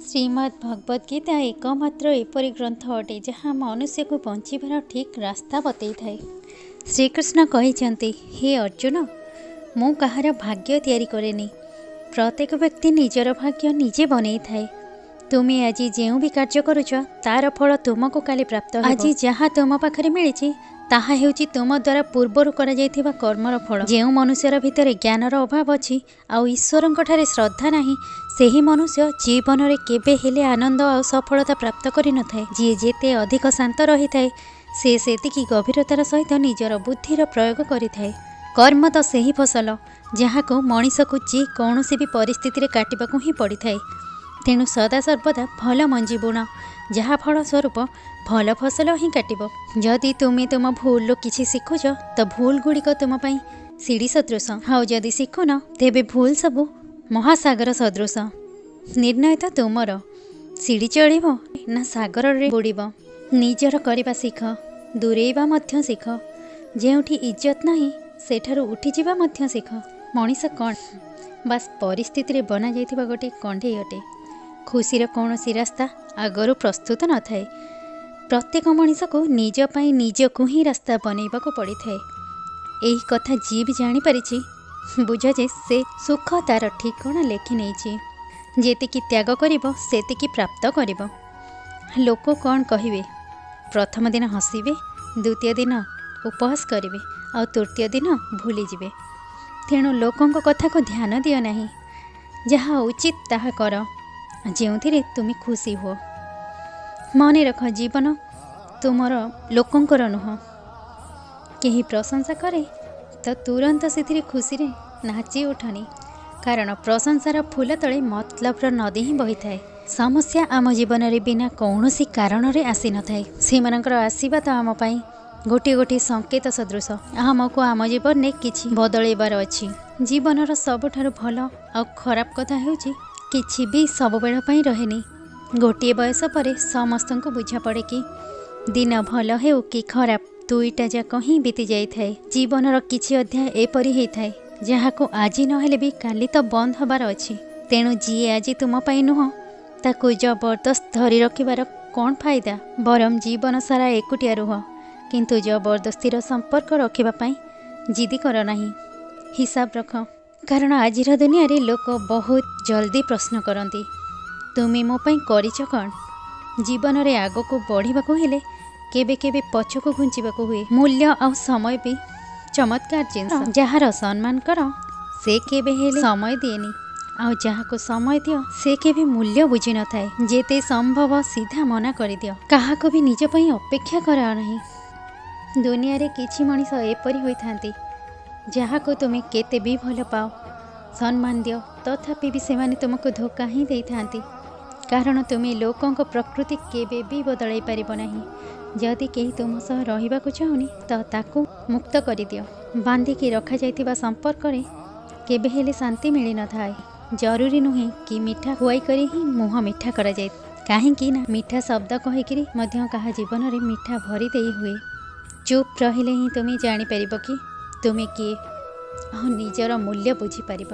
ଶ୍ରୀମଦ୍ ଭଗବଦ୍ ଗୀତା ଏକମାତ୍ର ଏପରି ଗ୍ରନ୍ଥ ଅଟେ ଯାହା ମନୁଷ୍ୟକୁ ବଞ୍ଚିବାର ଠିକ୍ ରାସ୍ତା ବତେଇଥାଏ। ଶ୍ରୀକୃଷ୍ଣ କହିଛନ୍ତି, ହେ ଅର୍ଜୁନ, ମୁଁ କାହାର ଭାଗ୍ୟ ତିଆରି କରେନି। ପ୍ରତ୍ୟେକ ବ୍ୟକ୍ତି ନିଜର ଭାଗ୍ୟ ନିଜେ ବନେଇଥାଏ। ତୁମେ ଆଜି ଯେଉଁ ବି କାର୍ଯ୍ୟ କରୁଛ, ତାର ଫଳ ତୁମକୁ କାଲି ପ୍ରାପ୍ତ ହେବ। ଆଜି ଯାହା ତୁମ ପାଖରେ ମିଳିଛି, ତାହା ହେଉଛି ତୁମ ଦ୍ୱାରା ପୂର୍ବରୁ କରାଯାଇଥିବା କର୍ମର ଫଳ। ଯେଉଁ ମନୁଷ୍ୟର ଭିତରେ ଜ୍ଞାନର ଅଭାବ ଅଛି ଆଉ ଈଶ୍ୱରଙ୍କଠାରେ ଶ୍ରଦ୍ଧା ନାହିଁ, ସେହି ମନୁଷ୍ୟ ଜୀବନରେ କେବେ ହେଲେ ଆନନ୍ଦ ଆଉ ସଫଳତା ପ୍ରାପ୍ତ କରିନଥାଏ। ଯିଏ ଯେତେ ଅଧିକ ଶାନ୍ତ ରହିଥାଏ, ସେ ସେତିକି ଗଭୀରତାର ସହିତ ନିଜର ବୁଦ୍ଧିର ପ୍ରୟୋଗ କରିଥାଏ। କର୍ମ ତ ସେହି ଫସଲ ଯାହାକୁ ମଣିଷକୁ ଯେ କୌଣସି ବି ପରିସ୍ଥିତିରେ କାଟିବାକୁ ହିଁ ପଡ଼ିଥାଏ। ତେଣୁ ସଦାସର୍ବଦା ଭଲ ମଞ୍ଜି ବୁଣ, ଯାହା ଫଳ ସ୍ୱରୂପ ଭଲ ଫସଲ ହିଁ କାଟିବ। ଯଦି ତୁମେ ତୁମ ଭୁଲରୁ କିଛି ଶିଖୁଛ, ତ ଭୁଲ ଗୁଡ଼ିକ ତୁମ ପାଇଁ ସିଡ଼ି ସଦୃଶ, ଆଉ ଯଦି ଶିଖୁନ ତେବେ ଭୁଲ ସବୁ ମହାସାଗର ସଦୃଶ। ନିର୍ଣ୍ଣୟ ତ ତୁମର, ସିଡ଼ି ଚଢ଼ିବ ନା ସାଗରରେ ବୁଡ଼ିବ। ନିଜର କରିବା ଶିଖ, ଦୂରେଇବା ମଧ୍ୟ ଶିଖ। ଯେଉଁଠି ଇଜ୍ଜତ ନାହିଁ, ସେଠାରୁ ଉଠିଯିବା ମଧ୍ୟ ଶିଖ। ମଣିଷ କ'ଣ? ବାସ୍ ପରିସ୍ଥିତିରେ ବନାଯାଇଥିବା ଗୋଟିଏ କଣ୍ଢେଇ ଅଟେ। ଖୁସିର କୌଣସି ରାସ୍ତା ଆଗରୁ ପ୍ରସ୍ତୁତ ନଥାଏ। ପ୍ରତ୍ୟେକ ମଣିଷକୁ ନିଜ ପାଇଁ ନିଜକୁ ହିଁ ରାସ୍ତା ବନେଇବାକୁ ପଡ଼ିଥାଏ। ଏହି କଥା ଯିଏ ବି ଜାଣିପାରିଛି, ବୁଝ ଯେ ସେ ସୁଖ ତାର ଠିକଣା ଲେଖି ନେଇଛି। ଯେତିକି ତ୍ୟାଗ କରିବ, ସେତିକି ପ୍ରାପ୍ତ କରିବ। ଲୋକ କ'ଣ କହିବେ? ପ୍ରଥମ ଦିନ ହସିବେ, ଦ୍ୱିତୀୟ ଦିନ ଉପହାସ କରିବେ, ଆଉ ତୃତୀୟ ଦିନ ଭୁଲିଯିବେ। ତେଣୁ ଲୋକଙ୍କ କଥାକୁ ଧ୍ୟାନ ଦିଅ ନାହିଁ। ଯାହା ଉଚିତ ତାହା କର, ଯେଉଁଥିରେ ତୁମେ ଖୁସି ହୁଅ। ମନେ ରଖ, ଜୀବନ ତୁମର, ଲୋକଙ୍କର ନୁହଁ। କେହି ପ୍ରଶଂସା କରେ ତ ତୁରନ୍ତ ସେଥିରେ ଖୁସିରେ ନାଚି ଉଠନି, କାରଣ ପ୍ରଶଂସାର ଫୁଲ ତଳେ ମତଲବର ନଦୀ ହିଁ ବହିଥାଏ। ସମସ୍ୟା ଆମ ଜୀବନରେ ବିନା କୌଣସି କାରଣରେ ଆସିନଥାଏ। ସେମାନଙ୍କର ଆସିବା ତ ଆମ ପାଇଁ ଗୋଟିଏ ଗୋଟିଏ ସଂକେତ ସଦୃଶ। ଆମକୁ ଆମ ଜୀବନରେ କିଛି ବଦଳେଇବାର ଅଛି। ଜୀବନର ସବୁଠାରୁ ଭଲ ଆଉ ଖରାପ କଥା ହେଉଛି, କିଛି ବି ସବୁବେଳ ପାଇଁ ରହେନି। ଗୋଟିଏ ବୟସ ପରେ ସମସ୍ତଙ୍କୁ ବୁଝାପଡ଼େ କି ଦିନ ଭଲ ହେଉ କି ଖରାପ, ଦୁଇଟା ଯାକ ହିଁ ବିତି ଯାଇଥାଏ। ଜୀବନର କିଛି ଅଧ୍ୟାୟ ଏପରି ହେଇଥାଏ ଯାହାକୁ ଆଜି ନହେଲେ ବି କାଲି ତ ବନ୍ଦ ହେବାର ଅଛି। ତେଣୁ ଯିଏ ଆଜି ତୁମ ପାଇଁ ନୁହଁ, ତାକୁ ଜବରଦସ୍ତ ଧରି ରଖିବାର କ'ଣ ଫାଇଦା? ବରଂ ଜୀବନ ସାରା ଏକୁଟିଆ ରୁହ, କିନ୍ତୁ ଜବରଦସ୍ତିର ସମ୍ପର୍କ ରଖିବା ପାଇଁ ଜିଦି କର ନାହିଁ। ହିସାବ ରଖ, କାରଣ ଆଜିର ଦୁନିଆରେ ଲୋକ ବହୁତ ଜଲ୍ଦି ପ୍ରଶ୍ନ କରନ୍ତି, ତୁମେ ମୋ ପାଇଁ କରିଛ କ'ଣ? ଜୀବନରେ ଆଗକୁ ବଢ଼ିବାକୁ ହେଲେ କେବେ କେବେ ପଛକୁ ଘୁଞ୍ଚିବାକୁ ହୁଏ। ମୂଲ୍ୟ ଆଉ ସମୟ ବି ଚମତ୍କାର ଜିନିଷ। ଯାହାର ସମ୍ମାନ କର, ସେ କେବେ ହେଲେ ସମୟ ଦିଏନି, ଆଉ ଯାହାକୁ ସମୟ ଦିଅ, ସେ କେବେ ମୂଲ୍ୟ ବୁଝିନଥାଏ। ଯେତେ ସମ୍ଭବ ସିଧା ମନା କରିଦିଅ। କାହାକୁ ବି ନିଜ ପାଇଁ ଅପେକ୍ଷା କରାଅ ନାହିଁ। ଦୁନିଆରେ କିଛି ମଣିଷ ଏପରି ହୋଇଥାନ୍ତି ଯାହାକୁ ତୁମେ କେତେ ବି ଭଲ ପାଅ, ସମ୍ମାନ ଦିଅ, ତଥାପି ବି ସେମାନେ ତୁମକୁ ଧୋକା ହିଁ ଦେଇଥାନ୍ତି। କାରଣ ତୁମେ ଲୋକଙ୍କ ପ୍ରକୃତି କେବେ ବି ବଦଳାଇ ପାରିବ ନାହିଁ। ଯଦି କେହି ତୁମ ସହ ରହିବାକୁ ଚାହୁଁନି, ତ ତାକୁ ମୁକ୍ତ କରିଦିଅ। ବାନ୍ଧିକି ରଖାଯାଇଥିବା ସମ୍ପର୍କରେ କେବେ ହେଲେ ଶାନ୍ତି ମିଳିନଥାଏ। ଜରୁରୀ ନୁହେଁ କି ମିଠା ଖୁଆଇ କରି ହିଁ ମୁହଁ ମିଠା କରାଯାଏ, କାହିଁକି ନା ମିଠା ଶବ୍ଦ କହିକିରି ମଧ୍ୟ କାହା ଜୀବନରେ ମିଠା ଭରି ଦେଇ ହୁଏ। ଚୁପ୍ ରହିଲେ ହିଁ ତୁମେ ଜାଣିପାରିବ କି ତୁମେ କିଏ, ଆଉ ନିଜର ମୂଲ୍ୟ ବୁଝିପାରିବ।